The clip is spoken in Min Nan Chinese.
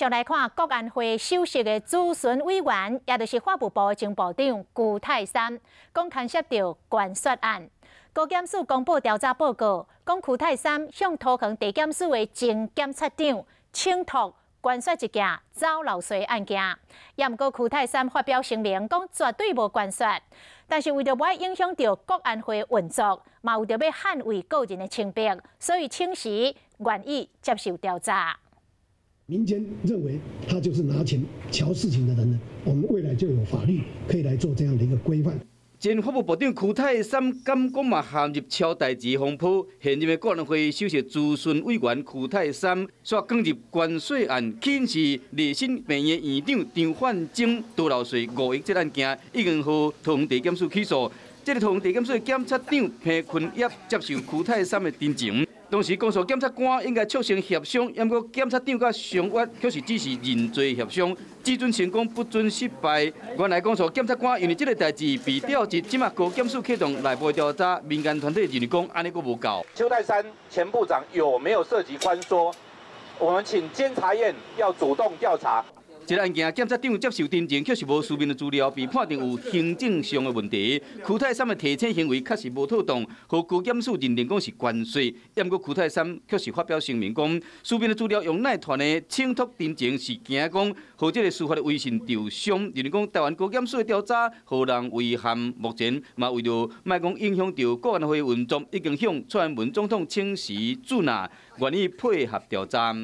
上來看國安會首席的諮詢委員，也就是法務部的前部長邱太三，講牽涉著關說案。高檢署公布調查報告，講邱太三向桃園地檢署的前檢察長請託關說一件走漏稅案件。也毋過邱太三發表聲明，講絕對無關說，但是為著無愛影響著國安會運作，嘛為著欲捍衛個人的清白，所以請辭願意接受調查。民間認為他就是拿錢喬事情的人呢，我們未來就有法律可以來做這樣的一個規範。前法務部長邱太三敢講嘛陷入喬代誌風波，現任的國安會首席諮詢委員邱太三，煞捲入關稅案，起因是麗新病院院長張焕晶逃漏稅5億這案件，已經予桃園地檢署起訴。這个桃園地檢署的檢察長彭坤業接受邱太三的陳情。當時公訴檢察官應該促成協商，毋過檢察長佮相約，卻是只是認罪協商，只准成功不准失敗。原來公訴檢察官因為這个代誌被調職，這馬高檢署啟動內部調查，民間團體認為講按呢閣無夠。邱太三前部長有沒有涉及關說？我們請監察院要主動調查。這个案件，檢察長接受陳情，卻是無書面的資料，被判定有行政上的問題。邱太三的提請行為確實無妥當，予高檢署認定講是關說。毋過邱太三卻是發表聲明講，書面的資料用奈傳的請託陳情是驚講，予這个司法的威信受傷，認為講台灣高檢署的調查，予人遺憾。目前嘛為著莫講影響著國安會運作，已經向蔡英文總統請辭准啊，願意配合調查。